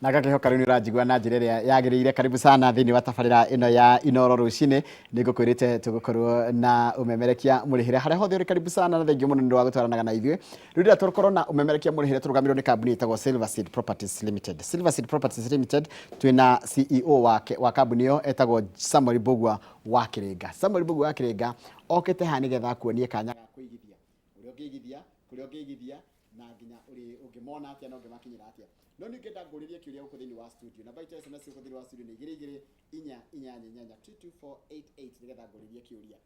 Na ngakĩhoka rĩu nĩ ũranjigua na njĩra ĩrĩa yagĩrĩire. Karibu sana thĩinĩ wa tabarĩra ĩno ya Inoro rũcinĩ. Nĩ ngũkwĩrĩte tũgũkorwo na ũmemerekia mũrĩhĩre harĩa hothe ũrĩ. Karibu sana na thengiũ mũno nĩ ũndũ wa gũtwaranaga na ithuĩ. Rĩu rĩrĩa tũgũkorwo na ũmemerekia mũrĩhĩre tũrũgamĩrĩirwo nĩ kambuni ĩtagwo Silver Seed Properties Limited. Silver Seed Properties Limited twĩna CEO wake wa kambuni ĩyo etagwo Samuel Mbũgua wa Kĩrĩnga. Samuel Mbũgua wa Kĩrĩnga okĩte haha nĩgetha akuonie kanya ga kũigithia, ũrĩa ũngĩigithia, kũrĩa ũngĩigithia na nginya ũrĩ ũngĩmona atĩa na ũngĩmakinyĩra atĩa. No niĩ ngĩenda ngũrĩrie kĩũria gũkũ thĩinĩ wa studio. Namba itũ ya SMS gũkũ thĩinĩ wa studio nĩ igĩrĩ igĩrĩ inya inyanya inyanya 22488 nĩgetha ngũrĩrie kĩũria.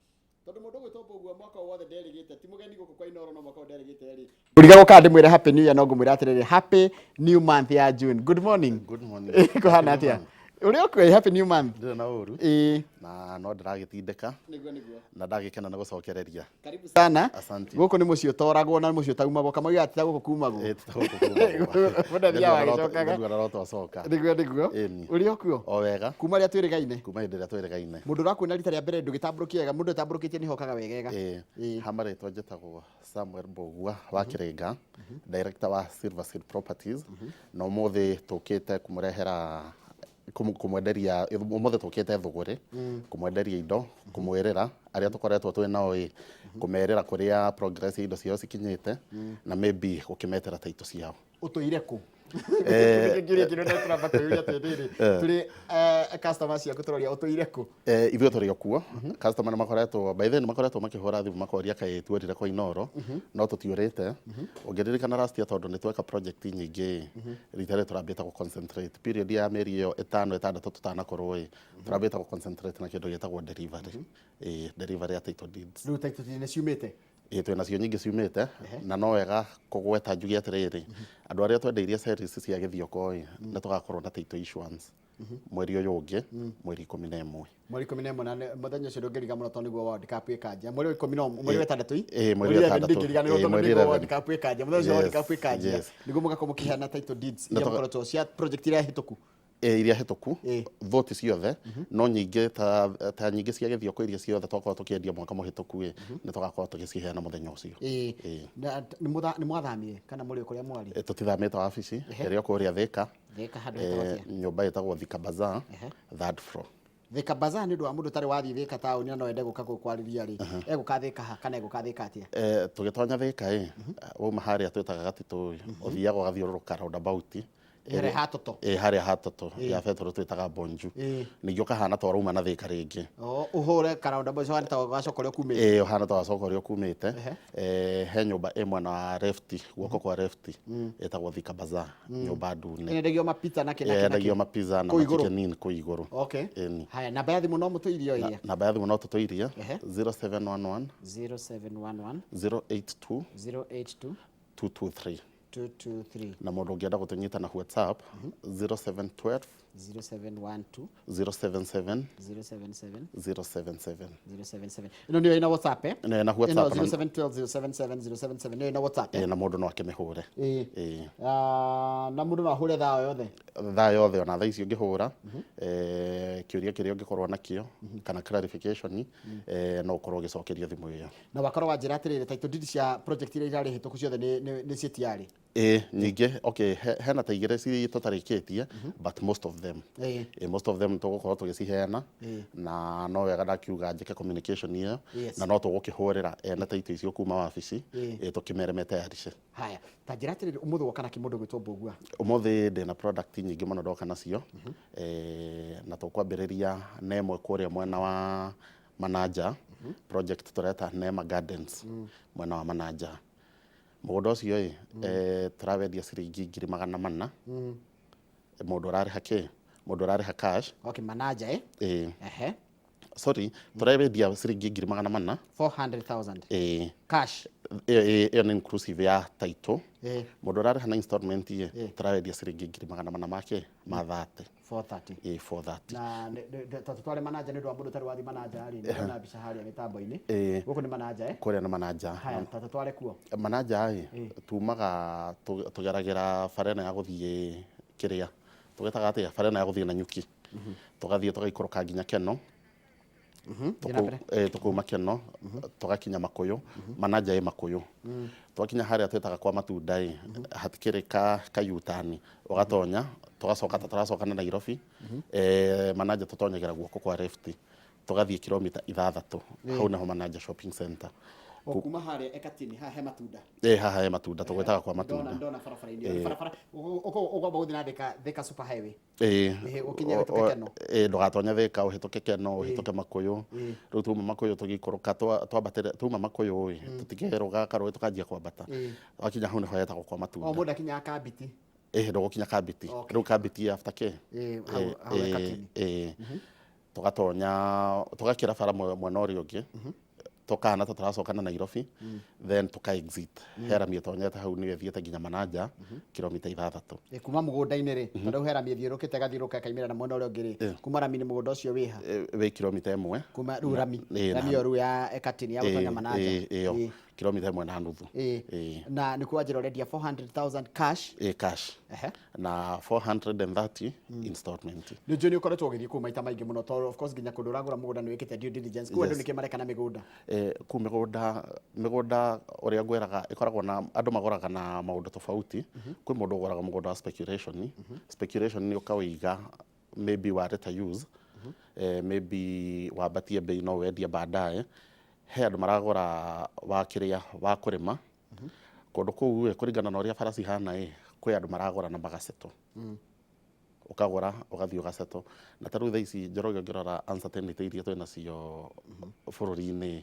Tondũ mũndũ ũgwĩtwo Mbũgua mwaka ũyũ wothe nderĩgĩte, ti mũgeni gũkũ kwa Inooro no mwaka ũyũ nderĩgĩte rĩ. Ngũriga gũka ndĩmwĩre happy new year no ngũmwĩra atĩrĩrĩ happy new month ya June. Good morning. Good morning. Kũhana atĩa? Ũrĩ okay? Happy new month. Ndirĩ na ũru. Ĩĩ. Na no ndĩragĩtindĩka. Nĩguo nĩguo. Na ndagĩkena nĩ gũcokereria. Karibu sana. Asante. Gũkũ nĩ mũciĩ ũtoragwo na mũciĩ ũtaumagwo. Kamau ati ta gũkũ kumagwo. Ĩĩ ti ta gũkũ kumagwo. Mũndũ athiaga agĩcokaga. Nĩguo arorota acoka. Nĩguo nĩguo. Ĩni. Ũrĩ o kuo? O wega. Kuma rĩrĩa twĩrĩgaine. Kuma hĩndĩ ĩrĩa twĩrĩgaine. Mũndũ ũrakuona rita rĩa mbere ndũgĩtambũrũkie wega, mũndũ ũtambũrũkĩtie nĩ hokaga wegega. Ĩĩ. Ĩĩ. Ha marĩtwa njĩtagwo Samuel Mbũgua wa Kĩrĩnga, director wa Silver Seed Properties. Na ũmũthĩ tũkĩte kũmũrehera kũmwenderia, ũmũthĩ tũkĩte thũgũrĩ, kũmwenderia indo, kũmwĩrĩra arĩa tũkoretwo twĩ nao ĩ, kũmerĩra kũrĩa progress ya indo ciao cikinyĩte, na maybe gũkĩmetera title ciao. Ũtũire kũ? Kĩũria kĩrĩa nĩ tũramba kwĩyũria atĩrĩrĩ, tũrĩ customer ciaku tũroria ũtũire kũ? Ithuĩ tũrĩ o kuo. Customer nĩ makoretwo, by the way, nĩ makoretwo makĩhũra thimũ makoria kaĩ tuorire kwa Inooro, no tũtiũrĩte. Ũngĩririkana last year tondũ nĩ tweka project nyingĩ ĩ, rita rĩrĩ tũrambĩte gũ concentrate period ya mĩeri ĩyo ĩtano ĩtandatũ tũtanakorwo ĩ, tũrambĩte gũ concentrate na kĩndũ gĩtagwo delivery. Ĩ, delivery ya title deeds. Rĩu title deeds nĩ ciumĩte? Ĩ, twĩ nacio nyingĩ ciumĩte, na no wega kũgweta njuge atĩrĩrĩ, andũ arĩa twendeirie series cia Gĩthioko ĩ, nĩ tũgakorwo na title issuance mweri ũyũ ũngĩ, mweri 11. Mweri 11 na mũthenya ũcio ndũngĩriga mũno tondũ nĩguo World Cup ĩkanjia. Mweri wa ikũmi na ũmwe, mweri wa ĩtandatũ ĩ? Ĩ, mweri wa ĩtandatũ. Ndingĩriganĩrwo Ĩ, tondũ mweri nĩguo 11. World Cup ĩkanjia. Mũthenya ũcio World Cup ĩkanjia. Nĩguo mũgakorwo mũkĩheana title deeds iria mũkoretwo cia project iria hĩtũku. Ĩ, iria hĩtũku, thoti ciothe, no nyingĩ ta ta nyingĩ cia Gĩthioko iria ciothe twakorwo tũkĩendia mwaka mũhĩtũku ĩ, nĩ tũgakorwo tũgĩciheana mũthenya ũcio. Ĩ. Na nĩ mwathamire kana mũrĩ o kũrĩa mwarĩ? Tũtithamĩte wabici, ĩrĩ o kũrĩa Thĩka. Thĩka handũ hetagwo atĩa? Nyũmba ĩtagwo Thika Bazaar, third floor. Thika Bazaar nĩ ũndũ wa mũndũ ũtarĩ wathiĩ Thika taũni na no ende gũka gũkwarĩria rĩ, egũka Thika ha kana egũka Thika atĩa? Tũgĩtonya Thika ĩ, wauma harĩa twĩtaga Gatitũ ĩ, ũthiaga ũgathiũrũrũka roundabout. Harĩa ha Toto. Ĩ, harĩa ha Toto ya betũrũ twĩtaga Bonju. Ningĩ ũkahana ta ũrauma na Thika rĩngĩ. Oh, ũhũre ka roundabout ũhane ta wacoka ũrĩa ũkumĩte. Ĩ, ũhana ta wacoka ũrĩa ũkumĩte. He nyũmba ĩ mwena wa left, guoko kwa left, ĩtagwo Thika Bazaar, nyũmba ndune. Ĩrendagio mapizza na kĩ na kĩ na kĩ. Yendagio mapizza na Kũu igũrũ? ma-chicken inn kũu igũrũ. Okay. Ĩni. Haya, namba ya thimũ no mũtũirie o ĩrĩa? Namba ya thimũ no tũtũirie 0711 0711 082 082 223. 223. Na mũndũ ũngĩenda gũtũnyita na WhatsApp 0712 0712 077 077 077. 077. Ĩno nĩyo ĩna WhatsApp eh? Ĩno ĩna WhatsApp. Ĩno 0712 077 077 nĩyo ĩna WhatsApp eh? Ĩ, na mũndũ no akĩmĩhũre. Ĩ. Ĩ. Ah, na mũndũ no ahũre thaa o yothe? Thaa yothe ona thaa ici ũngĩhũra, kĩũria kĩrĩa ũngĩkorwo nakĩo kana clarification, no ũkorwo ũgĩcokerio thimũ ĩyo. Na wakorwo wanjĩra atĩrĩrĩ, title deed cia project iria irarĩ hĩtũku ciothe nĩ ciĩ tayari? Ĩ, nyingĩ, okay, hena ta igĩrĩ ci tũtarĩkĩtie, but most of them. Ĩ, most of them tũgũkorwo tũgĩciheana, na no wega ndakiuga njĩke communication ĩyo, na no tũgũkĩhũrĩra ene title icio kuma wabici, ĩ, tũkĩmere metayarishe. Haya, ta njĩra atĩrĩrĩ, ũmũthĩ woka na kĩ mũndũ ũgwĩtwo Mbũgua? Ũmũthĩ ndĩna product nyingĩ mũno ndoka nacio, na tũkwambĩrĩria na ĩmwe kũrĩa mwena wa Manaja, project tũreta Neema Gardens, mwena wa Manaja. Mũgũnda ũcio ĩ, tũrawendia ciringi 400,000. Mũndũ ũrarĩha kĩ? Mũndũ ũrarĩha cash. Okay, Manaja eh? Ĩ. Ehe. Sorry, tũrawendia ciringi 400,000. 400,000. Ĩ. Cash. Ĩyo nĩ inclusive ya title. Mũndũ ũrarĩha na installment ĩ, tũrawendia ciringi 400,000 ma kĩ? Ma 30. 430. Ĩ, 430. Na ta tũtware Manaja nĩ ũndũ wa mũndũ ũtarĩ wathiĩ Manaja rĩ, nĩ ndona mbica harĩa mĩtambo-inĩ. Gũkũ nĩ Manaja eh? Kũrĩa nĩ Manaja. Haya, ta tũtware kuo. Manaja ĩ, tumaga tũgeragĩra bara ĩno ya gũthiĩ kĩrĩa, tũgĩtaga atĩa, bara ĩno ya gũthiĩ Nanyuki. Tũgathiĩ tũgaikũrũka nginya Keno. Thiĩ na mbere. Tũkauma Keno, tũgakinya Makũyũ, Manaja ĩ Makũyũ. Twakinya harĩa twĩtaga kwa matunda ĩ, hatikĩrĩ ka U-turn, ũgatonya. Tũgacoka ta tũracoka na Nairobi, Manaja tũtonyagĩra guoko kwa left, tũgathiĩ kilomita 6, hau nĩho Manaja Shopping Center. O kuma harĩa Ekatini haha he matunda. Ĩ, haha he matunda, tũgwĩtaga kwa matunda. Ndona barabara-inĩ ĩyo. Nĩ barabara ũkwamba gũthiĩ na Thika, Thika Super Highway. Ĩĩ. Ĩhĩ, ũkinye ũhĩtũke Keno. Ĩĩ, ndũgatonye Thika, ũhĩtũke Keno, ũhĩtũke Makũyũ. Rĩu tuma Makũyũ tũgĩikũrũka, twambatĩre, tuma Makũyũ ĩ, tũtikĩrũga karũĩ tũkanjia kwambata. Wakinya hau nĩho hetagwo kwa matunda. O mũndũ akinyaga Kambiti. Ĩhĩ, ndũgũkinya Kambiti. Okay. Rĩu Kambiti after kĩ? Ĩĩ, hau Ekatini. Ĩĩ. Tũgatonya, tũgakĩra bara mwena ũrĩa ũngĩ, tũkahana ta tũracoka na Nairobi, then tũka exit. He rami ĩtonyete hau nĩyo ĩthiĩte nginya Manaja, kilomita 6. Ĩ, kuma mũgũnda-inĩ rĩ, tondũ hau he rami ĩthiũrũkĩte ĩgathiũrũrũka ĩkaimĩra na mwena ũrĩa ũngĩ rĩ, kuma rami-inĩ mũgũnda ũcio wĩ ha? Wĩ kilomita 1. Kuma rĩu rami, Ĩĩ, rami ĩyo rĩu ya Ekatini ya gũtonya Manaja. Ĩĩ, ĩyo, kilomita 1.5. Ĩĩ. Na nĩkuo wanjĩra ũrendia 400,000 cash. Ĩĩ, cash. Na 430 installment. Nĩ njũĩ nĩ ũkoretwo ũgĩthiĩ kũu maita maingĩ mũno, tondũ of course nginya kũndũ ũragũra mũgũnda nĩ wĩkĩte due diligence. Kũu andũ nĩkĩ mareka na mĩgũnda? Kũu mĩgũnda ũrĩa ngwĩraga ĩkoragwo na andũ magũraga na maũndũ tofauti. Kwĩ mũndũ ũgũraga mũgũnda wa speculation. Speculation nĩ ũkawĩiga maybe wa later use, maybe wambatie bei no wendie baadaye. He andũ maragũra wa kĩrĩa wa kũrĩma. Kũndũ kũu ĩ, kũringana na ũrĩa bara cihana ĩ, kwĩ andũ maragũra na magasettle. Ũkagũra ũgathiĩ ũgasettle. Na ta rĩu thaa ici Njoroge ũngĩrora uncertainty iria twĩ nacio bũrũri-inĩ,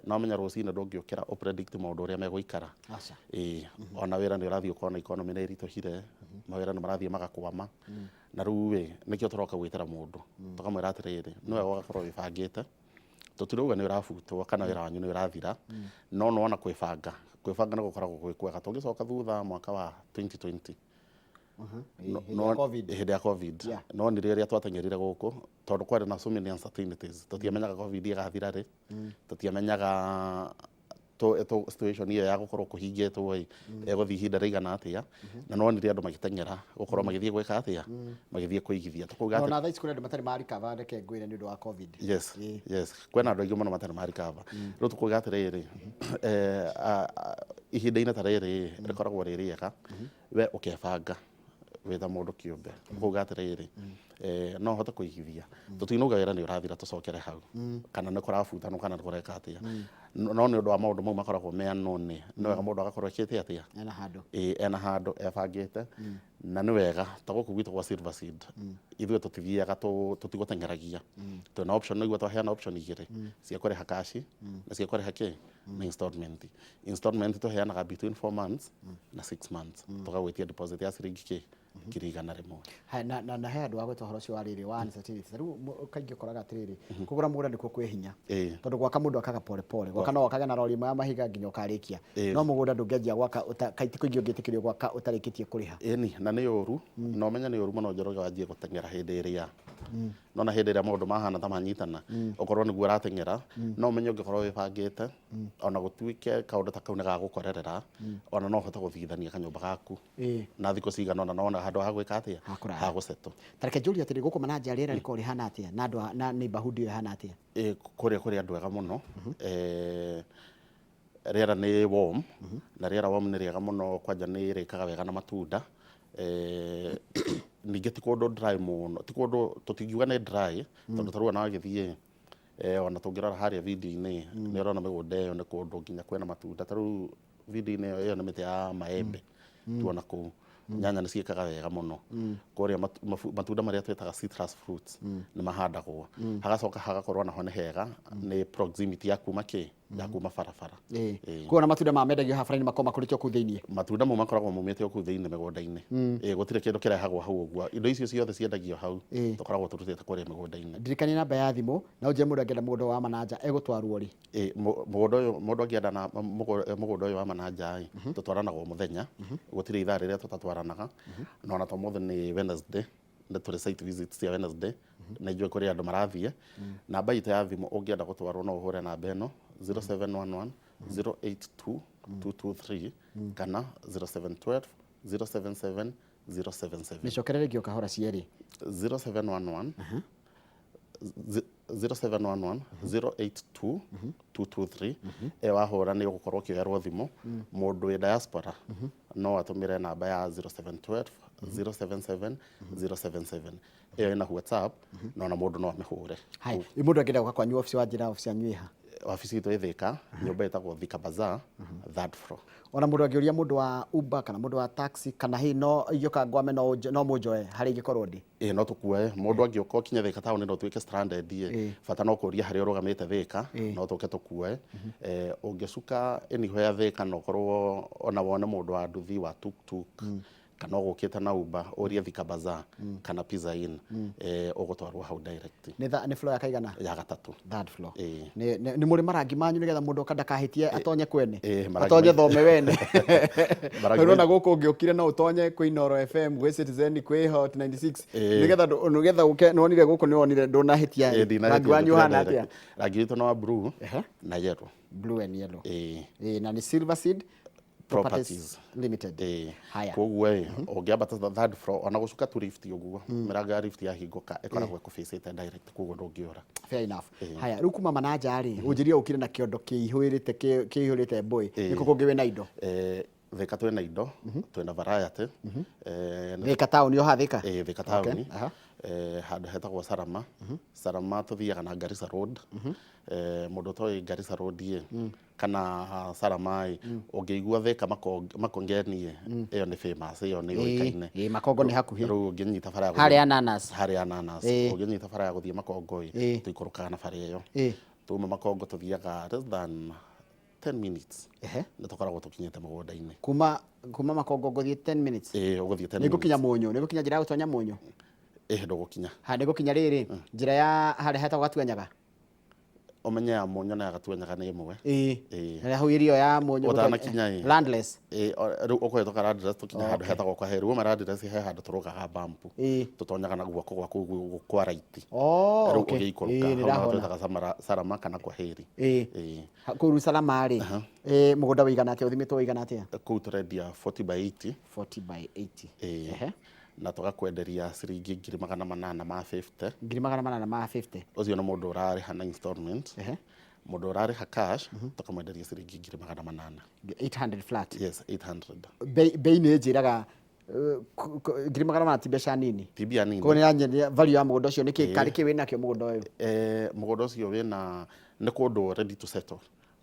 no menya rũcinĩ ndũngĩũkĩra ũ predict maũndũ ũrĩa megũikara. Aca. Ĩĩ, ona wĩra nĩ ũrathiĩ ũkona economy nĩ ĩritũhire, mawĩra nĩ marathiĩ magakwama. Na rĩu ĩ, nĩkĩo tũroka gwĩtĩra mũndũ. Tũkamwĩra atĩrĩrĩ, nĩ wega ũgakorwo wĩbangĩte. Tũtirauga nĩ ũrabutwo kana wĩra wanyu nĩ ũrathira, no nĩwona kwĩbanga. Kwĩbanga nĩ gũkoragwo gwĩ kwega. Tũngĩcoka thutha mwaka wa 2020. Hĩndĩ ya COVID. Hĩndĩ ya COVID. No nĩ rĩrĩa twateng'erire gũkũ, tondũ kwarĩ na so many uncertainties. Tũtiamenyaga COVID ĩgathira rĩ, tũtiamenyaga situation ĩyo ya gũkorwo kũhingĩtwo ĩ, ĩgũthiĩ ihinda rĩigana atĩa, na no nire andũ magĩteng'era gũkorwo magĩthiĩ gwĩka atĩa, magĩthiĩ kũigithia. Tũkauga No atĩ na thaa ici kũrĩ andũ matarĩ ma recover, reke ngwĩre nĩ ũndũ wa COVID. Yes, yes. Kwĩna andũ aingĩ mũno matarĩ ma recover. Rĩu tũkauga atĩrĩrĩ, ihinda-inĩ ta rĩrĩ rĩkoragwo rĩ rĩega, we ũkebanga wĩ ta mũndũ kĩũmbe, ũkauga atĩrĩrĩ, no hote kũigithia. Tũtinauga wĩra nĩ ũrathira tũcokere hau, kana nĩ kũrabutanwo kana nĩ kũreka atĩa. No nĩ ũndũ wa maũndũ mau makoragwo me unknown, nĩ wega mũndũ agakorwo ekĩte atĩa? Ena handũ. Ĩĩ, ena handũ ebangĩte. Na nĩ wega ta gũkũ gwitũ gwa Silver Seed, ithuĩ tũtithiaga tũtigũteng'eragia. Twĩna option, nĩguo twaheana option igĩrĩ, cia kũrĩha cash na cia kũrĩha kĩ? Na installment. Installment tũheanaga between 4 months na 6 months. Tũgagwĩtia deposit ya ciringi kĩ? 100,000. Hai, na he andũ a gwĩta ũhoro ũcio wa rĩrĩ, wa uncertainty. Ta rĩu kaingĩ ũkoraga atĩrĩrĩ, kũgũra mũgũnda nĩkuo kwĩ hinya. Tondũ gwaka mũndũ akaga pole pole. Gwaka no wakage na rori ĩmwe ya mahiga nginya ũkarĩkia. No mũgũnda ndũngĩanjia gwaka kaingĩ kũingĩ ũngĩtĩkĩrio gwaka ũtarĩkĩtie kũrĩha. Ĩni, na nĩ ũru. Na ũmenye nĩ ũru mũno Njoroge wanjie gũteng'era hĩndĩ ĩrĩa. Nona hĩndĩ ĩrĩa maũndũ mahana ta manyitana, ũkorwo nĩguo ũrateng'era, no ũmenye ũngĩkorwo wĩbangĩte, ona gũtuĩke kaũndũ ta kau nĩ gagũkorerera, ona no ũhote gũthigithania kanyũmba gaku. Na thikũ cigana ũna nona handũ ha gwĩka atĩa? Ha kũrara. Ha gũsettle. Ta reke njũrie atĩrĩ, gũkũ Manaja rĩera rĩkoragwo rĩhana atĩa? Na andũ a, na neighborhood ĩyo ĩhana atĩa? Ĩĩ, kũrĩa kũrĩ andũ ega mũno. Rĩera nĩ warm, na rĩera warm nĩ rĩega mũno, kwanja nĩ rĩkaga wega na matunda. Ningĩ ti kũndũ dry mũno, ti kũndũ tũtingiuga nĩ dry, tondũ ta rĩu ona wagĩthiĩ, ona tũngĩrora harĩa video-inĩ, nĩ ũrona mĩgũnda ĩyo nĩ kũndũ nginya kwĩna matunda. Ta rĩu video-inĩ ĩyo nĩ mĩtĩ ya maembe tuona kũu. Nyanya nĩ ciĩkaga wega mũno. Kũrĩa matunda marĩa twĩtaga citrus fruits nĩ mahandagwo. Hagacoka hagakorwo naho nĩ hega, nĩ proximity ya kuma kĩ? Ya kuma barabara. Kuona matunda ma mendagio haha bara-inĩ makoragwo makũrĩtio kũu thĩiniĩ. Matunda mau makoragwo maumĩte o kũu thĩiniĩ mĩgũnda-inĩ. Gũtirĩ kĩndũ kĩrehagwo hau ũguo. Indo icio ciothe ciendagio hau, tũkoragwo tũrutĩte kũrĩa mĩgũnda-inĩ. Ndirikania namba ya thimũ, na ũnjĩre mũndũ angĩenda mũgũnda wa Manaja egũtwarwo rĩ? Mũgũnda ũyũ, mũndũ angĩenda na, mũgũnda ũyũ wa Manaja ĩ, tũtwaranaga o mũthenya. Gũtirĩ ithaa rĩrĩa tũtatwaranaga. Na ona ta ũmũthĩ nĩ Wednesday, nĩ tũrĩ site visits cia Wednesday. Nĩ njũĩ kũrĩ andũ marathiĩ. Namba itũ ya thimũ ũngĩenda gũtwarwo no ũhũre namba ĩno, 0711 082 223 kana 0712 077 077. Mĩcokere rĩngĩ o kahora cierĩ. 0711 0711 082 223. Wahũra nĩ ũgũkorwo ũkĩoerwo thimũ. Mũndũ wĩ diaspora no atũmĩre namba ya 0712 077 077. Ĩyo ĩna WhatsApp na ona mũndũ no amĩhũre. Hai, mũndũ angĩenda gũka kwanyu obici, wa njĩra obici yanyu ĩha? Wabici itũ ĩ Thĩka, nyũmba ĩtagwo Thika Bazaar, third floor. Ona mũndũ angĩũria mũndũ wa Uber kana mũndũ wa taxi kana hihi no ingĩũka ngwame no mũnjoe harĩa ingĩkorwo ndĩ? Ĩĩ, no tũkuoe. Mũndũ angĩũka ũkinye Thĩka taũni na ũtuĩke stranded ĩ, bata no kũria harĩa ũrũgamĩte Thĩka, no tũke tũkuoe. Ũngĩcuka anywhere Thĩka na ũkorwo ona wone mũndũ wa nduthi, wa tuktuk, kana ũgũkĩte na Uber, ũrie Thika Bazaar kana Pizza Inn, ũgũtwarwo hau direct. Nĩ floor ya kaigana? Ya gatatũ. Third floor. Ĩĩ. Nĩ mũrĩ marangi manyu nĩgetha mũndũ oka ndakahĩtie atonye kwene? Ĩĩ, marangi atonye thome wene. Marangi Tondũ ona gũkũ ũngĩũkire no ũtonye kwĩ Inooro FM, gwĩ Citizen, kwĩ Hot 96, nĩgetha ũke nĩwonire gũkũ, nĩwonire ndũnahĩtia. Ĩĩ, ndinahĩtia. Rangi wanyu njũkire ũhana atĩa? Direct. Rangi witũ nĩ wa blue na yellow. Blue and yellow. Ĩĩ. Ĩĩ, na nĩ Silver Seed Properties Properties. Limited. Ĩĩ. Haya. Koguo ĩ, ũngĩambata third floor, ona gũcuka tu lift ũguo, mĩrango ya lift yahingũka ĩkoragwo ĩkũbĩcĩte direct, koguo ndũngĩũra. Fair enough. Haya, rĩu kuma mananja rĩ, ũnjĩrie ũkire na kĩondo kĩihũrĩte mbũĩ, nĩkũ kũngĩ wĩna indo? Thĩka twĩna indo, twĩna variety. Thĩka taũni o haha Thĩka? Ĩĩ, Thĩka taũni. Okay. Handũ hetagwo Salama. Salama tũthiaga na Garissa Road. Mũndũ ũtoĩ Garissa Road ĩ kana Salama ĩ, ũngĩigua Thĩka Makongeni ĩ, ĩyo nĩ famous, ĩyo nĩ yũĩkaine. Ĩĩ, Makongo nĩ hakuhĩ. Rĩu ũngĩnyita bara ya Harĩa Ananas. Harĩa Ananas. Ũngĩnyita bara ya gũthiĩ Makongo ĩ, tũikũrũkaga na bara ĩyo. Tuma Makongo tũthiaga less than 10 minutes, nĩ tũkoragwo tũkinyĩte mũgũnda-inĩ. Kuma Makongo ngũthiĩ 10 minutes? Ĩĩ, ũgũthiĩ 10 Nĩ ngũkinya minutes. Mũnyũ? Nĩ ngũkinya njĩra ya gũtonya Mũnyũ? Ĩĩ, ndũgũkinya. Ha, nĩ ngũkinya rĩrĩ njĩra ya harĩa hetagwo Gatuanyaga? Ũmenye ya Mũnyũ na ya Gatuanyaga nĩ ĩmwe. Ĩĩ. Na hau irio ya Mũnyũ? Ũtanakinya ĩ. Landless. Ĩĩ, rĩu ũkũhĩtũka Landless tũkinye handũ hetagwo kwa Heru. Uma Landless he handũ tũrũgaga bampu. Tũtonyaga na guoko gwaku kwa right. Rĩu ũgĩikũrũka Nĩ hau naho ndahona. twĩtaga Salama kana kwa Heri. Ĩĩ. Kũu rĩu Salama rĩ, mũgũnda wĩigana atĩa, ũthimĩtwo wĩigana atĩa? Kũu tũrendia 40 by 80. 40 by 80. Ĩĩ. Na tũgakwenderia ciringi 850,000. 850,000. Ũcio nĩ mũndũ ũrarĩha na installment. Mũndũ ũrarĩha cash tũkamwenderia ciringi 800,000. 800 flat? Yes, 800. Bei nĩ njĩraga 800,000 ti mbeca nini. Ti mbia nini. Koguo nĩ yanyendia value ya mũgũnda ũcio nĩ kĩ, karĩ kĩ wĩnakĩo mũgũnda ũyũ? Mũgũnda ũcio wĩna nĩ kũndũ ready to settle.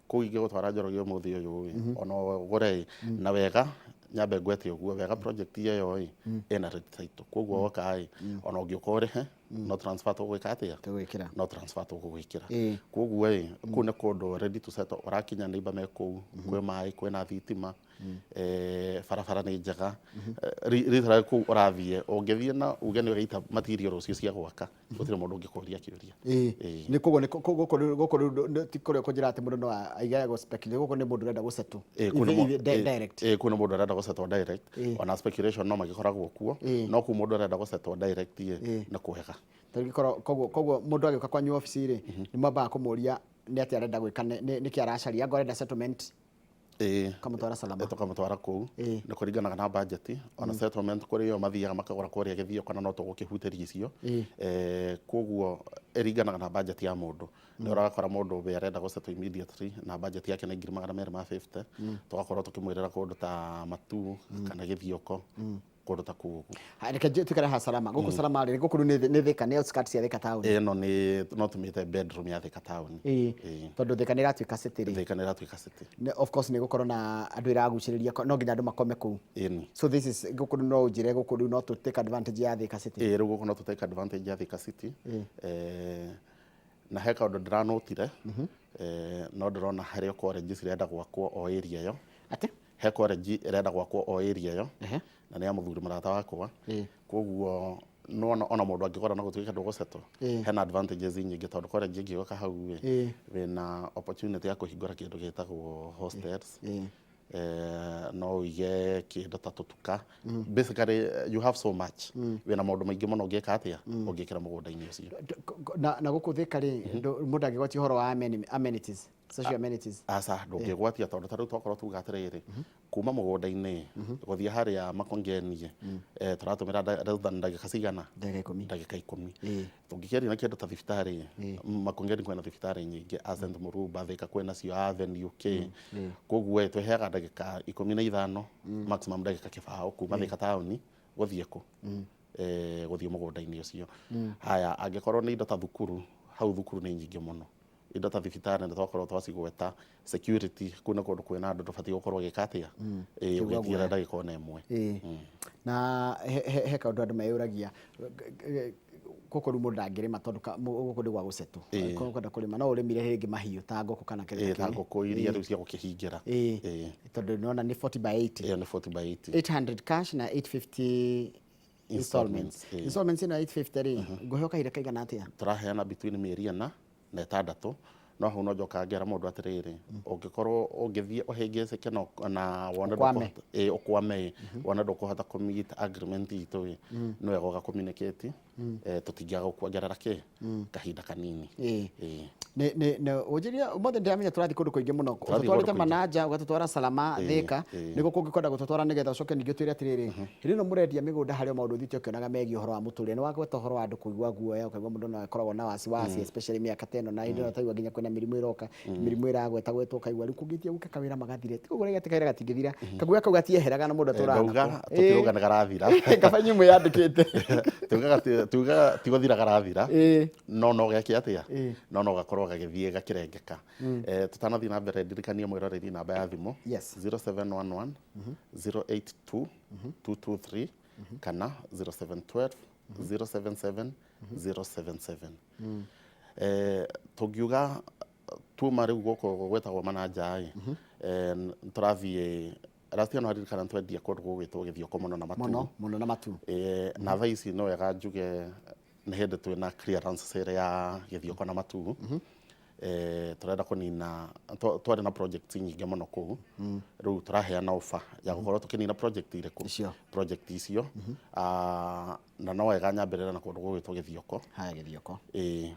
Kũu ingĩgũtwara Njoroge ũmũthĩ ũyũ ĩ, ona ũgũre ĩ, na wega nyambe ngwete ũguo wega, project ĩyo ĩ ĩna red title, koguo woka ĩ, ona ũngĩũka ũrĩhe no transfer tũgwĩka atĩa? Tũgwĩkĩra. No transfer tũgũgwĩkĩra. Koguo ĩ, kũu nĩ kũndũ ready to settle, ũrakinya neighbor me kũu, kwĩ maĩ, kwĩna thitima, barabara nĩ njega. Literally kũu ũrathiĩ, ũngĩthiĩ na uge nĩ ũraita material rũciũ cia gwaka, gũtirĩ mũndũ ũngĩkũria kĩũria. Nĩ koguo nĩ gũkũ rĩu ti kũrĩa kũnjĩra atĩ mũndũ no aige gũ speculate, gũkũ nĩ mũndũ ũrenda gũsettle. Kũu nĩ Direct. Ĩĩ, kũu nĩ mũndũ ũrenda gũsettle direct. Ona speculation no magĩkoragwo kuo, no kũu mũndũ ũrenda gũsettle direct ĩ, nĩ kwega. Tarĩngĩ korwo koguo mũndũ agĩũka kwanyu obici rĩ, nĩ mwambaga kũmũria nĩ atĩa arenda gwĩka, nĩkĩ aracaria, angorwo arenda settlement, kamũtwara Salama. Tũkamũtwara kũu. Nĩ kũringanaga na budget, ona settlement kũrĩ o mathiaga makagũra kũrĩa gĩthio, kana no tũgũkĩhutĩria icio. Koguo ĩringanaga na budget ya mũndũ. Nĩ ũrakora mũndũ we arenda gũsettle immediately na budget yake nĩ 250,000, tũgakorwo tũkĩmwĩrĩra kũndũ ta Matu kana Gĩthioko, kũndũ ta kũu ũguo. Ha, reke tuikare haha Salama. Gũkũ Salama rĩ, gũkũ rĩu nĩ Thĩka, nĩ outskirts ya Thĩka town. Ĩno nĩ no tũmĩte bedroom ya Thĩka town. Ĩĩ. Tondũ Thĩka nĩ ĩratuĩka city rĩ. Thĩka nĩ ĩratuĩka city. Of course nĩ gũkorwo na andũ ĩragucĩrĩria, no nginya andũ makome kũu. Ĩni. So this is gũkũ rĩu no ũnjĩre gũkũ rĩu no tũ take advantage ya Thĩka city? Ĩĩ, rĩu gũkũ no tũ take advantage ya Thĩka city. Na he kaũndũ ndĩranotire, no ndĩrona harĩ o college cirenda gwakwo o area ĩyo. Atĩ? He college ĩrenda gwakwo o area ĩyo, na nĩ ya mũthuri mũrata wakwa. Koguo nĩwona ona mũndũ angĩgũra na gũtuĩke ndũgũsettle, hena advantages nyingĩ, tondũ college ĩngĩũka hau ĩ, wĩna opportunity ya kũhingũra kĩndũ gĩtagwo hostels. No ũige kĩndũ ta tũtuka. Basically you have so much, wĩna maũndũ maingĩ mũno ũngĩka atĩa, ũngĩkĩra mũgũnda-inĩ ũcio. Na gũkũ Thĩka rĩ, mũndũ angĩgwatia ũhoro wa amenities, social amenities? Aca, ndũngĩgwatia, tondũ ta rĩu twakorwo tuga atĩrĩrĩ, kuma mũgũnda-inĩ gũthiĩ harĩa Makongeni tũratũmĩra less than ndagĩka cigana? Ndagĩka 10. Ndagĩka 10. Tũngĩkĩaria na kĩndũ ta thibitarĩ, Makongeni kwĩna thibitarĩ nyingĩ, Ascent, Murumba, Thĩka kwĩna cio, Avenue K. Koguo ĩ, twĩheaga ndagĩka 15, maximum ndagĩka 20 kuma Thĩka taũni. Gũthiĩ kũ? Gũthiĩ mũgũnda-inĩ ũcio. Haya, angĩkorwo nĩ indo ta thukuru, hau thukuru nĩ nyingĩ mũno, indo ta thibitarĩ nĩ twakorwo twacigweta, security, kũu nĩ kũndũ kwĩna andũ, ndũbatiĩ gũkorwo ũgĩka atĩa? Ĩĩ, Kũigua ũgĩtigĩra guoya. ndagĩka ona ĩmwe. Ĩĩ. Na he kaũndũ andũ meyũragia, gũkũ rĩu mũndũ ndangĩrĩma tondũ gũkũ nĩ gwa gũcetwo. Korwo ũkwenda kũrĩma no ũrĩmire rĩngĩ mahiũ ta ngũkũ kana kĩndũ Ĩĩ, ta kĩngĩ. ngũkũ iria rĩu cia gũkĩhingĩra. Ĩĩ. Tondũ nĩwona nĩ 40 by 80. Ĩyo nĩ 40 by 80. 800 cash na 850 installments. Ĩĩ. Installments ĩno ya 850 rĩ, ngũheo kahinda kaigana atĩa? Tũraheana between mĩeri 4 na 6, no hau no njokaga ngera mũndũ atĩrĩrĩ, ũngĩkorwo ũngĩthiĩ ũhĩngĩcĩke na wone Ũkwame. Ĩĩ, ũkwame ĩ, wone ndũkũhota kũ meet agreement itũ ĩ, nĩ wega ũga communicate, tũtingĩaga gũkuongerera kĩ kahinda kanini. Ĩĩ. Ĩĩ. Nĩ ũnjĩrie, ũmũthĩ ndĩramenya tũrathiĩ kũndũ kũingĩ mũno. Tũrathiĩ kũndũ Ũtũtwarĩte kũingĩ. Manaja, ũgatũtwara Salama, Thĩka, nĩguo kũngĩ kwenda gũtũtwara, nĩgetha ũcoke ningĩ ũtwĩre atĩrĩrĩ, hĩndĩ ĩno mũrendia mĩgũnda harĩ o maũndũ ũthiĩte ũkĩonaga megiĩ ũhoro wa mũtũrĩre. Nĩ wagweta ũhoro wa andũ kũigua guoya, ũkaigua mũndũ no akoragwo na wasiwasi, especially mĩaka ta ĩno, na hĩndĩ ĩno taigua nginya kwĩna mĩrimũ ĩroka, mĩrimũ ĩragwetagwetwo, ũkaigua rĩu kũngĩthiĩ gũke kawĩra magathire. Ti ũguo atĩ kawĩra gatingĩthira, kaguoya kau gatieheraga na mũndũ atũraga Ndauga nako. tũtirauga nĩ garathira. Kaba inyuĩ mwĩyandĩkĩte. Tugaga ti gũthira garathira, no geke atĩa? No gakorwo gagĩthiĩ gakĩrengeka. Tũtanathiĩ na mbere, ndirikanie mwĩroreri namba ya thimũ, 0711 082 223 kana 0712 077 077. Tũngiuga tuma rĩu gũkũ gwĩtagwo Manaja ĩ, tũrathiĩ last year, no haririkana twendia kũndũ gũgwĩtwo Gĩthioko mũno na Matu. Mũno mũno na Matu. Na thaa ici no wega njuge nĩ hĩndĩ twĩna clearance sale ya Gĩthioko na Matu. Tũrenda kũnina, twarĩ na project nyingĩ mũno kũu, rĩu tũraheana offer ya gũkorwo tũkĩnina project irĩkũ? Icio. Project icio. Ah, na no wega nyambĩrĩre na kũndũ gũgwĩtwo Gĩthioko. Haya, Gĩthioko. Ĩĩ,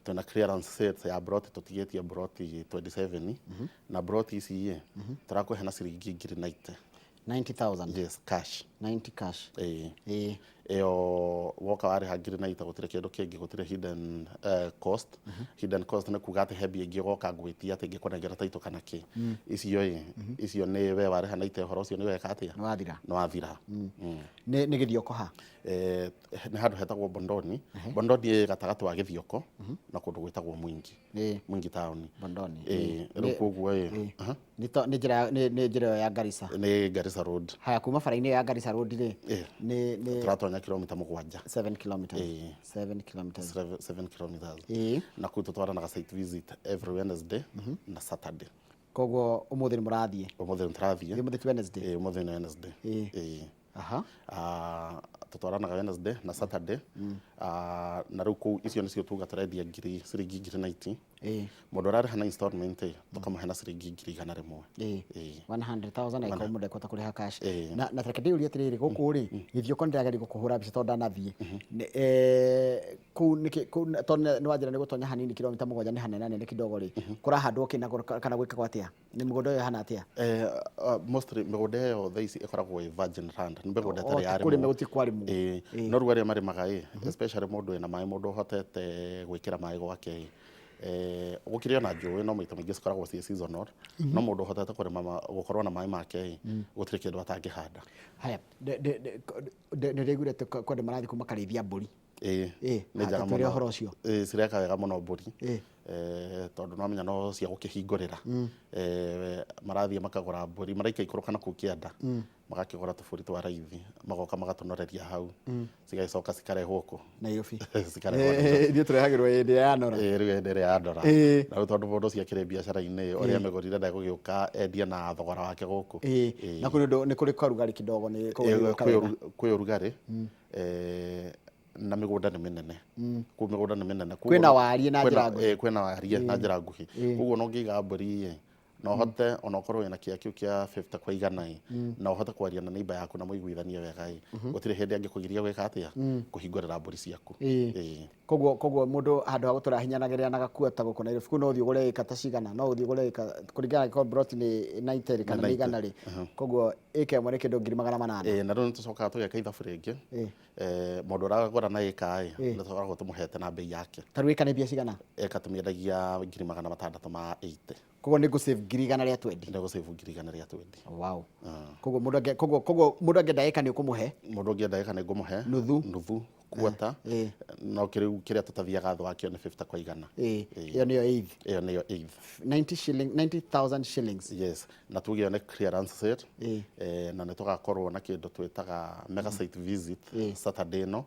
twĩna clearance sales ya broti, tũtigĩtie broti 27, na broti ici ĩ tũrakũhe na ciringi ngiri 90. 90,000? Yes, cash. 90 cash. Ĩĩ. Ĩyo woka warĩha ngiri 90, gũtirĩ kĩndũ kĩngĩ, gũtirĩ hidden cost. Hidden cost nĩ kuga atĩ he mbia ingĩ ũgoka ngwĩtia atĩ ngĩkũnengera taito kana kĩ. Icio ĩ, icio nĩ we warĩha 90, ũhoro ũcio nĩ weka atĩa? Nĩ wathira. Nĩ wathira. Nĩ Gĩthioko ha? Nĩ handũ hetagwo Bondoni. Bondoni ĩ gatagatĩ wa Gĩthioko na kũndũ gwĩtagwo Mwingi. Mwingi taũni. Bondoni. Ĩĩ, rĩu koguo ĩ, aha. Nĩ njĩra ĩyo ya Garissa? Nĩ Garissa Road. Haya, kuma bara-inĩ ĩyo ya Garissa Road rĩ, nĩ Tũratonya kilomita 7. 7 kilometers? Ĩĩ. 7 kilometers. 7 kilometers. Na kũu tũtwaranaga site visit every Wednesday na Saturday. Koguo ũmũthĩ nĩ mũrathiĩ? Ũmũthĩ nĩ tũrathiĩ. Ũmũthĩ ti Wednesday? Ĩĩ, ũmũthĩ nĩ Wednesday. Ĩĩ. Ah, tũtwaranaga Wednesday na Saturday. Ah, na rĩu kũu icio nĩcio tuga tũrendia ciringi ngiri 90. Mũndũ ũrarĩha na installment ĩ, tũkamũhe na ciringi ngiri 100. Ĩĩ. 100,000 angĩkorwo mũndũ ekũhota kũrĩha cash. Ĩĩ. Na reke ndĩyũrie atĩrĩrĩ, gũkũ rĩ, Gĩthioko, nĩndĩrageria gũkũhũra mbica tondũ ndanathiĩ. Kũu nĩkĩ kũu tondũ nĩ wanjĩra nĩ gũtonya hanini, kilomita 7 nĩ hanene kidogo rĩ, kũrahandwo kĩ na kana gwĩkagwo atĩa? Nĩ mũgũnda ũyũ ũhana atĩa? Mostly mĩgũnda ĩyo thaa ici ĩkoragwo ĩ virgin land, nĩ mĩgũnda O ĩtarĩ ti yarĩmwo. Kũrĩme gũtirĩ kwarĩmwo. Ĩĩ, no rĩu arĩa marĩmaga ĩ, especially mũndũ wĩna maĩ, mũndũ ũhotete gwĩkĩra maĩ gwake ĩ, gũkĩrĩ ona njũĩ, no maita maingĩ cikoragwo ciĩ seasonal, no mũndũ ũhotete kũrĩma gũkorwo na maĩ make ĩ, gũtirĩ kĩndũ atangĩhanda. Haya, nĩ ndĩraiguire atĩ kwĩ andũ marathiĩ kũu makarĩithia mbũri. Ĩĩ. Nĩ Ha, njega tũtwĩre mũno. ũhoro ũcio. Ĩĩ, cireka wega mũno mbũri. Tondũ nĩwamenya no cia gũkĩhingũrĩra. Marathiĩ makagũra mbũri, maraikaikũrũka na kũu kĩanda, magakĩgũra tũbũri twa raithi, magoka magatũnoreria hau, cigagĩcoka cikarehwo kũ? Nairobi. Cikarehwo Nairobi. Ithuĩ tũrehagĩrwo hĩndĩ ĩrĩa yanora. Ĩĩ, rĩu hĩndĩ ĩrĩa yandora. Na rĩu tondũ mũndũ ũcio akĩrĩ biacara-inĩ, ũrĩa amĩgũrire ndegũgĩũka endie na thogora wake gũkũ. Na kũrĩ ũndũ nĩ kũrĩ karugarĩ kidogo, nĩ kũu Ĩĩ, nĩ gũka wega. Kwĩ ũrugarĩ, na mĩgũnda nĩ mĩnene kũu, mĩgũnda nĩ mĩnene. Koguo Kwĩna wariĩ na njĩra nguhĩ. Ĩĩ, kwĩna wariĩ na njĩra nguhĩ, koguo ona ũngĩiga mbũri ĩ, na ũhote ona ũkorwo wĩna kĩea kĩu kĩa 50 kwa igana ĩ, na ũhote kwaria na neighbor yaku na mũiguithanie wega ĩ, gũtirĩ hĩndĩ angĩkũgiria gwĩka atĩa? Kũhingũrĩra mbũri ciaku. Ĩĩ. Koguo mũndũ handũ ha gũtũra ahinyanagĩrĩra na gakuota gũkũ Nairobi, kũu no ũthiĩ ũgũre ĩka ta cigana, no ũthiĩ ũgũre ĩka kũringana, angĩkorwo plot nĩ 90 rĩ, kana nĩ 100 rĩ, koguo Ĩka ĩmwe nĩ kĩndũ 800,000. Ĩĩ, na rĩu nĩ tũcokaga tũgeka ithabu rĩngĩ. Mũndũ ũragũra na ĩka ĩ, nĩ tũkoragwo tũmũhete na mbei yake. Ta rĩu ĩka nĩ mbia cigana? Ĩka tũmĩendagia 680,000. Koguo nĩ ngũ-save 120,000. Nĩ ũgũ-save 120,000. Wow. Koguo mũndũ angĩ, koguo, koguo mũndũ angĩenda ĩka nĩ ũkũmũhe? Mũndũ ũngĩenda ĩka nĩ ngũmũhe. Nuthu. Nuthu, quarter. No kĩrĩu kĩrĩa tũtathiaga thĩ wakĩo nĩ 50 kwa igana. Ĩyo nĩyo eighth. Ĩyo nĩyo eighth. 90 shilling, 90,000 shillings. Yes, na tuge ĩyo nĩ clearance sale. Na nĩ tũgakorwo na kĩndũ twĩtaga mega site visit Saturday ĩno.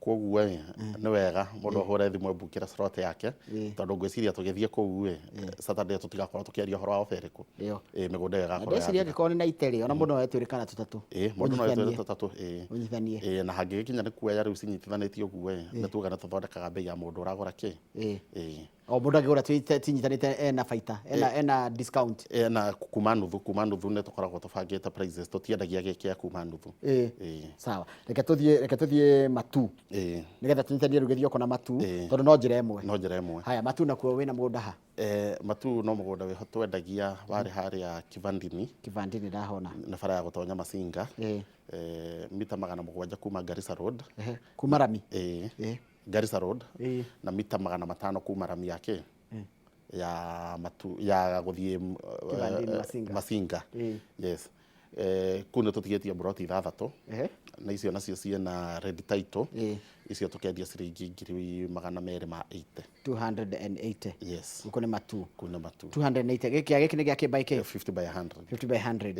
Kwoguo ĩ, nĩ wega mũndũ ahũre thimũ embukĩre slot yake, tondũ ngwĩciria tũgĩthiĩ kũu ĩ, Saturday tũtigakorwo tũkĩaria ũhoro wa offer ĩrĩkũ. Ĩyo. Ĩ, mĩgũnda ĩyo Na ĩgakorwo ndeciria yathira. angĩkorwo nĩ na ite rĩ, ona mũndũ no etwĩre kana tũtatũ. Ĩ, mũndũ no etwĩre Ũnyitithanie. tũtatũ, ĩ. Ũnyitithanie. Ĩ, na hangĩgĩkinya nĩ kuoya rĩu cinyitithanĩtio ũguo ĩ, nĩ tuga nĩ tũthondekaga mbei ya mũndũ ũragũra kĩ. Ĩ. O mũndũ angĩgũra tinyitanĩte ena baita, ena discount. Ena kuma nuthu, kuma nuthu nĩ tũkoragwo tũbangĩte prices, tũtiendagia gĩkĩa kuma nuthu. Sawa. Reke tũthiĩ, reke tũthiĩ Matu. Nĩgetha tũnyitanie rĩu Gĩthioko na Matu, tondũ no njĩra ĩmwe. No njĩra ĩmwe. Haya, Matu nakuo wĩna mũgũnda ha? Matu no mũgũnda wĩho twendagia warĩ harĩa Kivandini. Kivandini ndahona. Nĩ bara ya gũtonya Masinga. Mita 700 kuma Garissa Road. Kuma rami. Garissa Road. Na mita 500 kuma rami ya kĩ? Ya Matu, ya gũthiĩ, Kivandini, Masinga. Masinga. Yes. Kũu nĩ tũtigĩtie mburoti ithathatũ. Na icio nacio ciĩna red title. Icio tũkendia ciringi 280,000. 280. Yes. Gũkũ nĩ Matu. Kũu nĩ Matu. 280. Gĩkĩ nĩ gĩa kĩ by kĩ? 50 by 100. 50 by 100.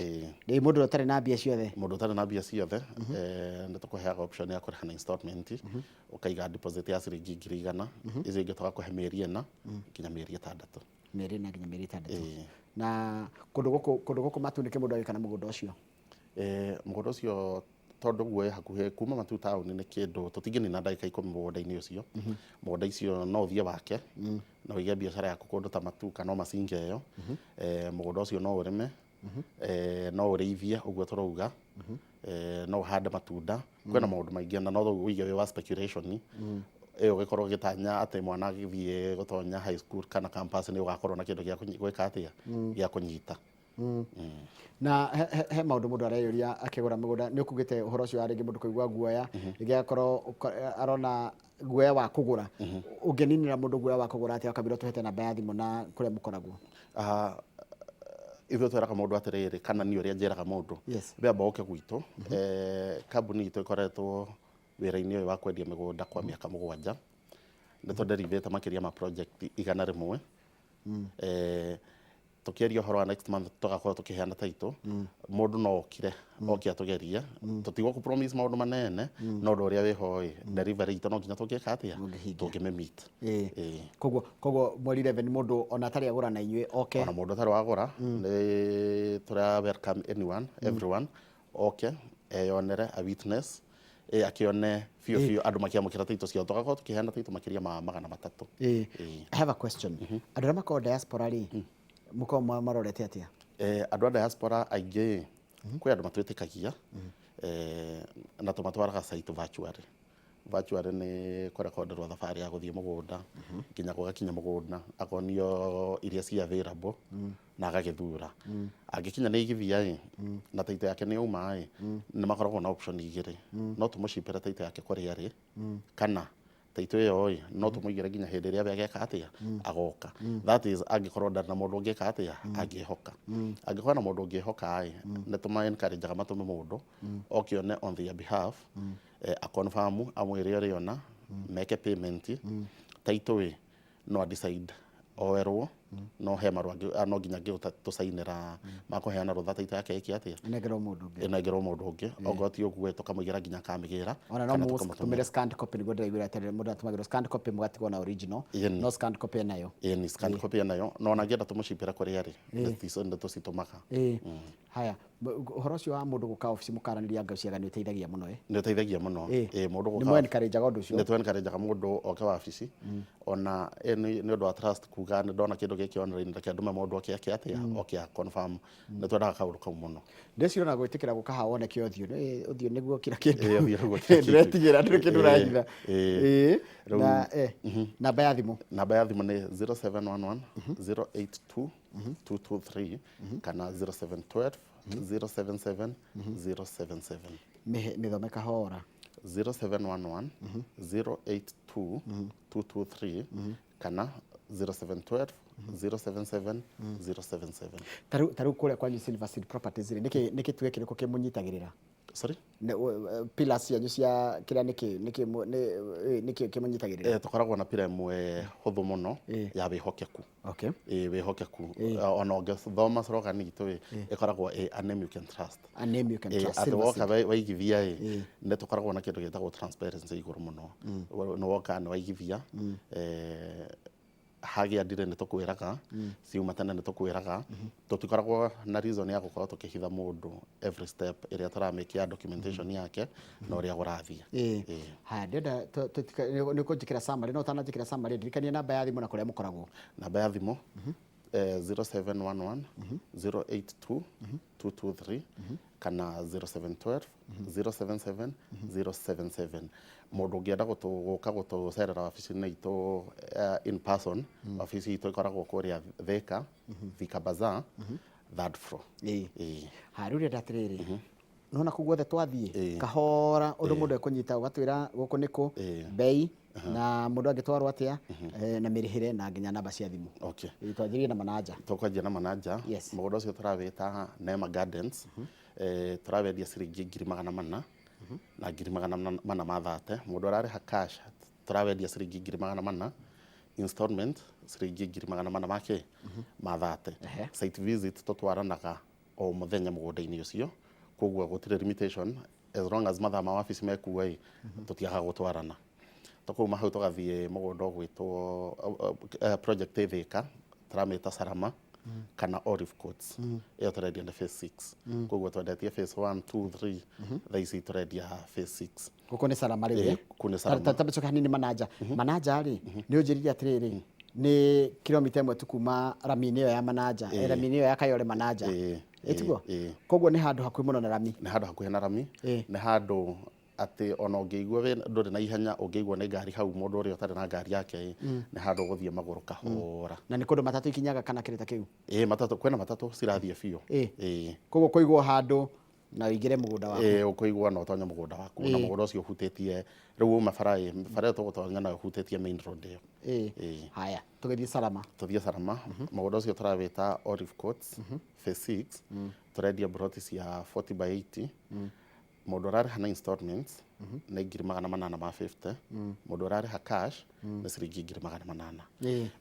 Ĩ, mũndũ ũtarĩ na mbia ciothe? Mũndũ ũtarĩ na mbia ciothe, nĩ tũkũheaga option ya kũrĩha na installment. Ũkaiga deposit ya ciringi 100,000. Icio ingĩ tũgakũhe mĩeri 4 nginya mĩeri 6. Mĩeri 4 nginya mĩeri 6. Na kũndũ gũkũ, kũndũ gũkũ Matu nĩkĩ mũndũ agĩka na mũgũnda ũcio? Mũgũnda ũcio tondũ guo wĩ hakuhĩ kuma Matu taũni nĩ kĩndũ tũtingĩnina ndagĩka 10 mũgũnda-inĩ ũcio. Mũgũnda icio no ũthiĩ wake, na ũige biacara yaku kũndũ ta Matu kana o Masinga ĩyo. Mũgũnda ũcio no ũrĩme, no ũrĩithie ũguo tũrauga, no ũhande matunda, kwĩna maũndũ maingĩ na no ũige wĩ wa speculation. Ĩyo ũgĩkorwo ũgĩtanya atĩ mwana agĩthiĩ gũtonya high school kana campus nĩ ũgakorwo na kĩndũ gĩa gwĩka atĩa, gĩa kũnyita. Na he maũndũ mũndũ areyũria akĩgũra mũgũnda, nĩ ũkugĩte ũhoro ũcio wa rĩngĩ mũndũ kũigua guoya, rĩngĩ agakorwo arona guoya wa kũgũra. Ũngĩninĩra mũndũ guoya wa kũgũra atĩa ũkamwĩra ũtũhete namba ya thimũ na kũrĩa mũkoragwo? Ithuĩ twĩraga mũndũ atĩrĩrĩ, kana niĩ ũrĩa njĩraga mũndũ, we amba ũke gwitũ. Kambuni itũ ĩkoretwo wĩra-inĩ ũyũ wa kwendia mĩgũnda kwa mĩaka 7. Nĩ tũnderivĩte makĩria ma project 100. Tũkĩaria ũhoro wa next month tũgakorwo tũkĩheana title. Mũndũ no okire, oke atũgerie. Tũtigũkũ promise maũndũ manene, no ũndũ ũrĩa wĩho ĩ, delivery itũ no nginya tũngĩka atĩa? Mũngĩhingia. Tũngĩmĩmeet. Koguo, koguo mweri 11 mũndũ ona atarĩ agũra na inyuĩ oke. Ona mũndũ atarĩ wagũra, nĩ tũra welcome anyone, everyone, oke, eyonere, a witness, akĩone biũ biũ andũ makĩamũkĩra title ciao. Tũgakorwo tũkĩheana title makĩria ma 300. I have a question. Andũ arĩa makoragwo diaspora rĩ, mũkoragwo marorete atĩa? Andũ a diaspora aingĩ, kwĩ andũ matwĩtĩkagia, na tũmatwaraga site virtually. Virtually nĩ kũrekonderwo thabarĩ ya gũthiĩ mũgũnda, nginya gũgakinya mũgũnda, akonio iria ci available, na agagĩthura. Angĩkinya nĩ igithia ĩ, na title yake nĩ yauma ĩ, nĩ makoragwo na option igĩrĩ. No tũmũcipĩre title yake kũrĩa arĩ, kana title ĩyo ĩ, no tũmũigĩre nginya hĩndĩ ĩrĩa we ageka atĩa, agoka. That is, angĩkorwo ndarĩ na mũndũ ũngĩka atĩa, angĩhoka. Angĩkorwo na mũndũ ũngĩhoka ĩ, nĩ tũma encourage-aga matũme mũndũ, oke one on their behalf, a confirm, amwĩre ũrĩa ona, meke payment, title ĩ, no a decide oerwo, no he marũa no nginya tũcainĩra makũheana rũtha title yake ĩke atĩa? Ĩnengerwo mũndũ ũngĩ. Ĩnengerwo mũndũ ũngĩ. Okorwo ti ũguo tũkamũigĩra nginya akamĩgĩra. Ona no kana mũtũmĩre tũkamũtũmĩra. scanned copy nĩguo ndĩraiguĩra atĩrĩrĩ, mũndũ atũmagĩrwo scanned copy mũgatigwo na original. No scanned copy enayo. Ĩni, scanned copy enayo. No ona angĩenda tũmũcipĩre kũrĩa arĩ, nĩ tũcitũmaga. Haya, ũhoro ũcio wa mũndũ gũka obici mũkaranĩria ngauciaga nĩ ũteithagia mũno, ĩ? Nĩ ũteithagia mũno. Mũndũ Nĩ gũka mũ encourage-aga ũndũ ũcio? Nĩ tũ encourage-aga mũndũ oke wabici. Ona, nĩ ũndũ wa trust kuga nĩ ndona kĩndũ gĩkĩ online, reke ndũme mũndũ oke eke atĩa, oke a confirm. Nĩ twendaga kaũndũ kau mũno. Ndĩreciria ona gwĩtĩkĩra gũka haha wone kĩ ũthiũ, nĩ ũthiũ nĩguo kila kĩndũ. Ũthiũ nĩguo kila kĩndũ. Ndĩretigĩra ndũrĩ kĩndũ ũrahitha. Rĩu Na, namba ya thimũ? Namba ya thimũ nĩ 0711, 082, 223, kana 0712, 077 077. Mĩthome kahora. 0711 082 223 kana 0712 077 077. Ta rĩu kũrĩa kwanyu Silver Seed Properties rĩ, nĩkĩ tuge kĩrĩkũ kĩmũnyitagĩrĩra? Sorry? Pillars cianyu cia kĩrĩa nĩkĩ nĩkĩ kĩmũnyitagĩrĩra? Tũkoragwo na pillar ĩmwe hũthũ mũno ya wĩhokeku. Ĩ, wĩhokeku. Ona ũngĩthoma slogan itũ ĩ, ĩkoragwo ĩ "A name you can trust". A name you can trust. Atĩ Silver woka Seed. waigithia ĩ, nĩ tũkoragwo na kĩndũ gĩtagwo transparency igũrũ mũno. Nĩ woka nĩ waigithia, hagĩa ndire nĩ tũkwĩraga, ciuma tene nĩ tũkwĩraga. Tũtikoragwo na reason ya gũkorwo tũkĩhitha mũndũ every step ĩrĩa tũramĩkia ya documentation yake na ũrĩa kũrathiĩ. Haya, ndĩrenda nĩ kũnjĩkĩra summary, no ũtananjĩkĩra summary, ndirikania namba ya thimũ na kũrĩa mũkoragwo. Namba ya thimũ 0711 082 223 kana 0712 077 077. Mũndũ ũngĩenda gũka gũtũcerera wabici-inĩ itũ in person, wabici itũ ĩkoragwo kũrĩa Thika, Thika Bazaar, third floor. Haya, rĩu ndĩrenda atĩrĩrĩ, nona kũu guothe twathiĩ kahora ũndũ mũndũ ekũnyita, ũgatwĩra gũkũ nĩkũ, bei, na mũndũ angĩtwarwo atĩa, na mĩrĩhĩre, na nginya namba cia thimũ. Twanjĩrĩrie na Manaja. Tũkwanjia na Manaja. Mũgũnda ũcio tũrawĩta Nema Gardens. Tũrawendia ciringi 400,000 na 430,000. Mũndũ ararĩha cash tũrawendia ciringi 400,000, installment ciringi 400,000 makĩ ma 30. Site visit tũtwaranaga o mũthenya mũgũnda-inĩ ũcio, koguo gũtirĩ limitation, as long as mathaa ma wabici mekuo ĩ, tũtiagaga gũtwarana. Tũkauma hau tũgathiĩ mũgũnda ũgwĩtwo project ĩ Thĩka, tũramĩta Salama kana Olive Courts. Ĩyo tũrendia nĩ phase 6, koguo twendetie phase 1, 2, 3, thaa ici tũrendia phase 6. Gũkũ nĩ Salama rĩu? Eh, kũu nĩ Salama. Ta coka hanini Manaja. Manaja rĩ, nĩ ũnjĩrire atĩrĩrĩ, nĩ kilomita 1 tu kuma rami-inĩ ĩyo ya Manaja, rami-inĩ ĩyo ya Kayole Manaja. Ĩtiguo? Ĩĩ. Koguo nĩ handũ hakuhĩ mũno na rami. Nĩ handũ hakuhĩ na rami. Nĩ handũ atĩ ona ũngĩigua ndũrĩ na ihenya, ũngĩigua nĩ ngari hau, mũndũ ũrĩa ũtarĩ na ngari yake ĩ, nĩ handũ ũgũthiĩ magũrũ kahora. Na nĩ kũndũ matatũ ikinyaga kana kĩrĩ ta kĩu? Ĩĩ, matatũ, kwĩna matatũ cirathiĩ biũ. Ĩĩ. Koguo kũigwo handũ na ũingĩre mũgũnda waku. Ĩĩ, ũkũigua na ũtonye mũgũnda waku, na mũgũnda ũcio ũhutĩtie rĩu uma bara ĩ, bara ĩyo tũgũtonya nayo ũhutĩtie main road ĩyo. Ĩĩ. Haya, tũgĩthiĩ Salama. Tũthiĩ Salama. Mũgũnda ũcio tũrawĩta Olive Courts phase 6. Tũrendia broti cia 40 by 80. Mũndũ ũrarĩha na installments nĩ 850,000. Mũndũ ũrarĩha cash nĩ ciringi 800,000.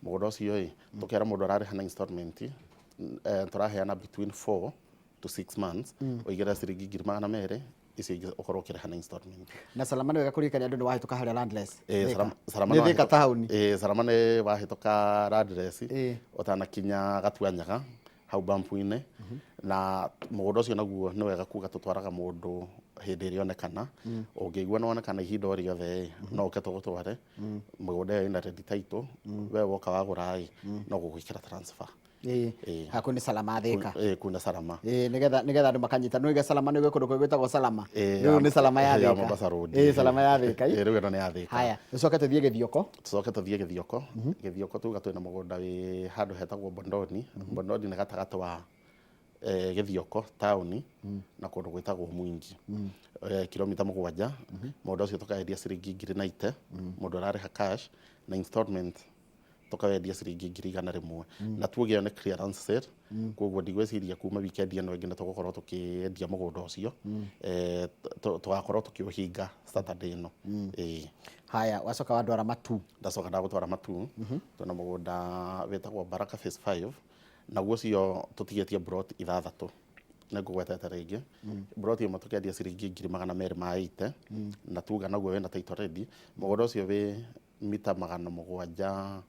Mũgũnda ũcio ĩ, tũkera mũndũ ũrarĩha na installment, tũraheana between 4 to 6 months, ũigĩre ciringi 200,000, icio ingĩ ũkorwo ũkĩrĩha na installment. Na Salama nĩ wega kũririkania andũ nĩ wahĩtũka harĩa Landless. Ĩĩ, Thĩka. Salama Nĩ nĩ Thĩka taũni. Ĩĩ, Salama nĩ wahĩtũka Landless, ũtanakinya Gatuanyaga hau bampu-inĩ. Na mũgũnda ũcio naguo nĩ wega kuga tũtwaraga mũndũ hĩndĩ ĩrĩa onekana. Ũngĩigua nĩ wonekana ihinda o rĩothe ĩ, no ũke tũgũtware. Mũgũnda ĩyo ĩna ready title, we woka wagũra ĩ, no gũgwĩkĩra transfer. Hakuhĩ nĩ Salama Thĩka. Ĩĩ, kuu nĩ Salama. Ĩĩ, nĩgetha andũ makanyita nĩ Salama nĩ kũndũ gwĩtagwo Salama. Ĩĩ, Rĩu nĩ Salama ya ya Thĩka. Mombasa Road. Ĩĩ, Salama ya Thĩka. Ĩĩ, rĩu ĩno nĩ ya Thĩka. Haya, tũcoke tũthiĩ Gĩthioko. Tũcoke tũthiĩ Gĩthioko. Gĩthioko tuga twĩna mũgũnda wĩ handũ hetagwo Bondoni. Bondoni nĩ gatagatĩ wa Gĩthioko taũni na kũndũ gwĩtagwo Mwingi, kilomita 7. Mũgũnda ũcio tũkawendia ciringi 90,000 mũndũ ũrarĩha cash, na installment tũkawendia ciringi 100,000. Na tuge ĩyo nĩ clearance sale, koguo ndigwĩciria kuma weekend ĩno ĩngĩ nĩ tũgũkorwo tũkĩendia mũgũnda ũcio. Tũgakorwo tũkĩũhinga Saturday ĩno. Ĩĩ. Haya, wacoka wandwara Matu. Ndacoka ndagũtwara Matu. Twĩna mũgũnda wĩtagwo Baraka phase 5. Naguo ũcio tũtigĩtie plot ithathatũ, nĩ ngũgwetete rĩngĩ. Plot ĩmwe tũkendia ciringi 280,000, na tuga naguo wĩna title ready. Mũgũnda ũcio wĩ mita 700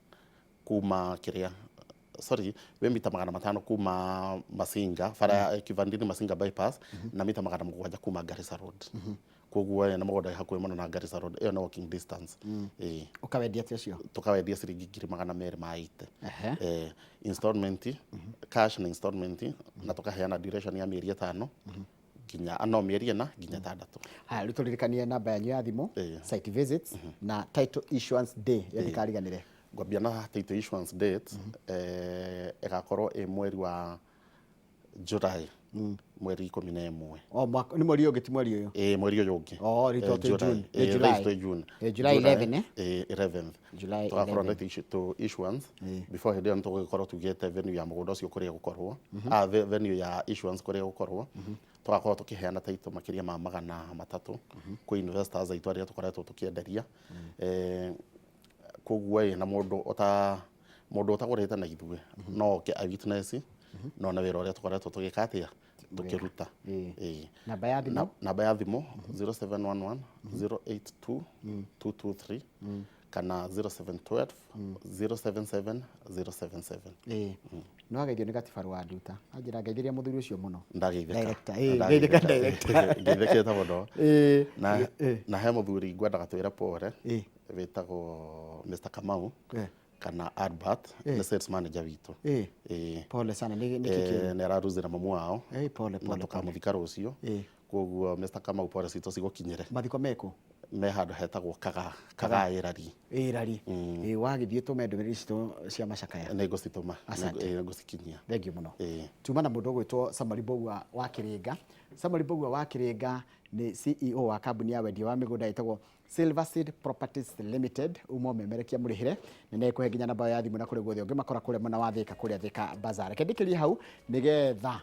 kuma kĩrĩa, sorry, wĩ mita 500 kuma Masinga bara ya Kivandini Masinga bypass, na mita 700 kuma Garissa Road. Koguo ĩ, nĩ mũgũnda wĩ hakuhĩ mũno na Garissa Road, ĩyo nĩ walking distance. Ĩĩ. Ũkawendia atĩa ũcio? Tũkawendia ciringi 280,000. Installment, cash na installment, na tũkaheana duration ya mĩeri 5 nginya no mĩeri 4 nginya 6. Haya, rĩu tũririkanie namba yanyu ya thimũ, site visits na title issuance day ĩyo ndikariganĩre. Ngwambia na title issuance date, ĩgakorwo ĩ mweri wa July. Mweri 11. O mwaka nĩ mweri ũyũ ũngĩ, ti mweri ũyũ? Ĩĩ, mweri ũyũ ũngĩ. Oh, rĩu Eh, twĩ July. June. Nĩ Ĩĩ, July. thaa ici twĩ June. Eh, July 11, eh? Ĩĩ, 11th. July Tũgakorwo 11. na issuance before hĩndĩ ĩyo nĩ tũgũgĩkorwo tugĩte venue ya mũgũnda ũcio kũrĩa gũkorwo, ah, venue ya issuance kũrĩa gũkorwo. Tũgakorwo tũkĩheana title makĩria ma 300 kwĩ investors aitũ arĩa tũkoretwo tũkĩenderia. Koguo ĩ na mũndũ ũtagũrĩte na ithuĩ no oke a witness no na wĩra ũrĩa tũkoretwo tũgĩka atĩa, tũkĩruta. Ĩĩ. Namba ya thimũ? Namba ya thimũ 0711 082 223 kana 0712 077 077. Ĩĩ, no ageithio nĩ gatibaru wa nduta, anjĩra ngeithĩria mũthuri ũcio mũno. Ndageithĩka. Director, ĩĩ, ngeithĩka director. Ngeithĩkĩte mũno. Na he mũthuri ngwendaga twĩre pore wĩtagwo Mr Kamau kana Albert, nĩ sales manager witũ. Ĩĩ. Pole sana, nĩ kĩ kĩũru? Nĩ araruzĩra mamu wao Pole na pole. Tũkamũthika rũciũ. Koguo Mr Kamau, pore citũ cigũkinyĩre. Mathiko mekũ? Me handũ hetagwo Kaga Ĩrari. Ĩrari. Ĩĩ, wagĩthiĩ tũme ndũmĩrĩri citũ cia macakaya. Nĩ ngũcitũma. Asante. Nĩ ngũcikinyia. Thengiũ mũno. Ĩĩ. Tuma na mũndũ ũgwĩtwo Samuel Mbũgua wa Kĩrĩnga. Samuel Mbũgua wa Kĩrĩnga nĩ CEO wa kambuni ya wendia wa mĩgũnda ĩtagwo Silver Seed Properties Limited, uma ũmemerekia mũrĩhĩre na nĩ ekũhe nginya namba ya thimũ na kũrĩa guothe ũngĩmakora kũrĩa mwena wa Thĩka, kũrĩa Thĩka Bazaar. Reke ndĩkĩrie hau nĩgetha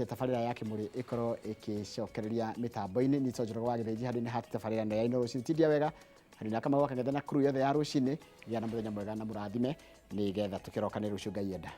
tabarĩra ya Kĩmũrĩ ĩkorwo ĩkĩcokereria mĩtambo-inĩ. Niĩ Njoroge wa Gĩthĩnji handũ-inĩ ha tabarĩra ĩno ya Inooro Rũcinĩ. Tindia wega handũ-inĩ ha Kamau wa Kang'ethe na crew yothe ya rũcinĩ. Gĩa na mũthenya mwega na mũrathime nĩgetha tũkĩrokane rũciũ Ngai enda.